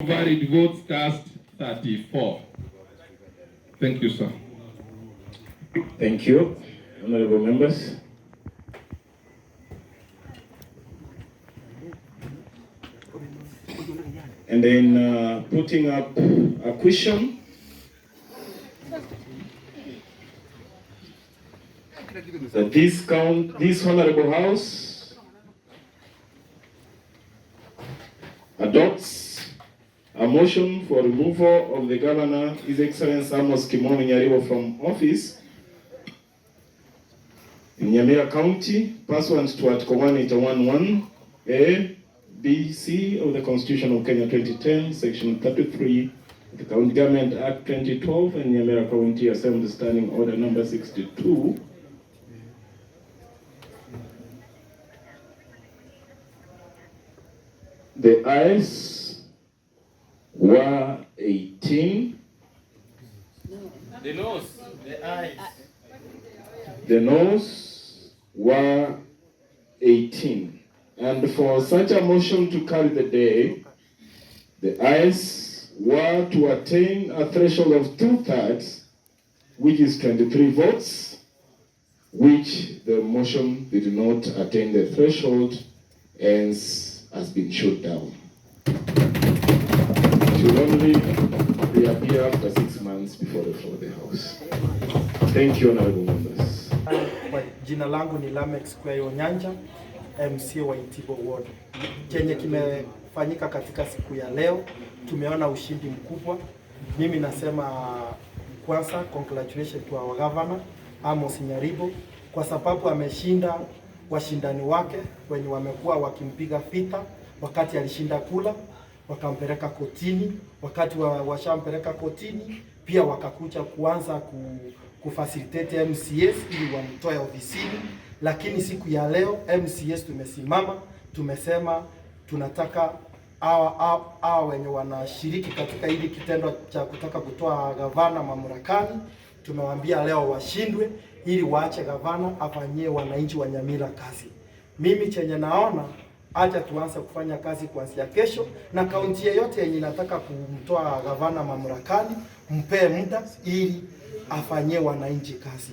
Valid votes cast 34. Thank you, sir. Thank you, honorable members. And then putting up a question. That this honorable house adopts a motion for removal of the governor, His Excellency Amos Kimani Nyaribo, from office in Nyamira County, pursuant to Article 181(1) A, B, C of the Constitution of Kenya 2010, Section 33 of the County Government Act 2012, and Nyamira County Assembly Standing Order Number 62. The ayes were 18. The noes, the ayes. The noes were 18. And for such a motion to carry the day, the ayes were to attain a threshold of 2/3, which is 23 votes, which the motion did not attain the threshold, hence has been shut down. It will only reappear after 6 months before the floor of the House. Thank you, honorable members. Kwa jina langu ni Lamex Kweyo Nyanja, MCA wa Itibo Ward. Chenye kimefanyika katika siku ya leo, tumeona ushindi mkubwa. Mimi nasema kwanza congratulations to our governor Amos Nyaribo kwa sababu ameshinda washindani wake wenye wamekuwa wakimpiga vita. Wakati alishinda kula wakampeleka kotini, wakati washampeleka kotini pia wakakuja kuanza kufacilitate MCAs ili wamtoe ofisini. Lakini siku ya leo MCAs tumesimama, tumesema tunataka hawa wenye wanashiriki katika hili kitendo cha kutaka kutoa gavana mamlakani, tumewaambia leo washindwe ili waache gavana afanyie wananchi wa Nyamira kazi. Mimi chenye naona, acha tuanze kufanya kazi kuanzia kesho, na kaunti yeyote yenye inataka kumtoa gavana mamlakani mpee muda ili afanyie wananchi kazi.